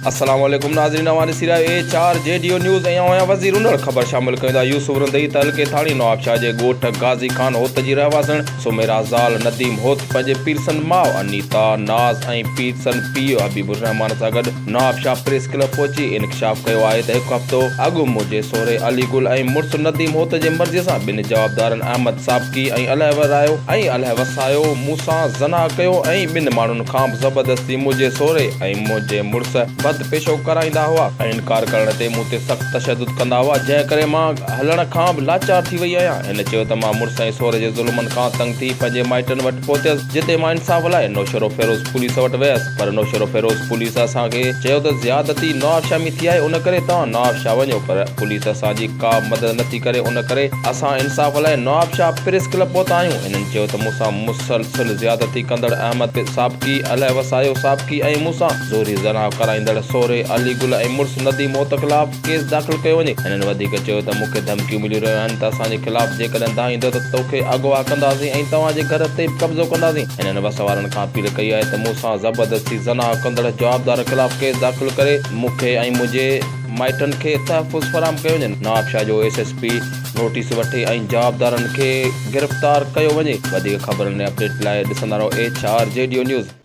السلام عليڪم ناظرين اوهان ڏسي رهيا آهيو H R G D O news ۽ آئون آهيان وزير انڙ خبر شامل ڪيون ٿا يوسف رندئي تعلقي ٿاڻي نوابشاهه جي ڳوٺ غازي خان هوت جي رهواسڻ سميرا زال نديم هوت پنهنجي پيرسن ماء انيتا ناز ۽ پيرسن پيء حبيب الرحمان سان گڏ نوابشاهه پريس ڪلب پهچي انڪشاف ڪيو آهي ته هڪ هفتو اڳ منهنجي سهري علي گل ۽ مڙس نديم هوت جي مرضي سان ٻن جوابدارن احمد سابقي ۽ الهه ورايو ۽ الهه وسايو مون سان زنا ڪيو ۽ ٻن ماڻهن کان به زبردستي منهنجي سهري ۽ منهنجي مڙس بد پيشو ڪرائيندا هئا ۽ انڪار ڪرڻ تي مون تي سخت تشدد ڪندا هئا جنهن ڪري مان هلڻ کان به لاچار ٿي وئي آهيان. هن چيو ته مان مڙس ۽ سهري جي ظلمن کان تنگ ٿي پنهنجي مائٽن وٽ پهتيس جتي مان انصاف لاء نوشهروفيروز پوليس وٽ ويس پر نوشهروفيروز پوليس اسان کي چيو ته زيادتي نوابشاهه ۾ ٿي آهي ان ڪري توهان نوابشاهه وڃو پر پوليس اسان جي ڪا مدد نٿي ڪري ان ڪري اسان انصاف لاء نوابشاهه پريس ڪلب پهتا آهيون. هنن چيو ته مون سان مسلسل زيادتي ڪندڙ احمد سابقي، الهه وسايو سابقي ۽ مون سان زوري زنا ڪرائيندڙ سهري علي گل ۽ مڙس نديم هوت خلاف ڪيس داخل ڪيو وڃي. هنن وڌيڪ چيو ته مون کي ڌمڪيون ملي رهيون آهن ته اسان جي خلاف جيڪڏهن دانهيندو ته توکي اغوا ڪنداسين ۽ توهان جي گهر تي قبضو ڪنداسين. هنن وس وارن کان اپيل ڪئي آهي ته مون سان زبردستي زنا ڪندڙ جوابدار خلاف ڪيس داخل ڪري مون کي ۽ منهنجي مائٽن کي تحفظ فراهم ڪيو وڃي. نوابشاهه جو ايس ايس پي نوٽيس وٺي ۽ جوابدارن کي گرفتار ڪيو وڃي. وڌيڪ خبرن ۽ اپڊيٽ لاء ڏسندا رهو H R G D O news.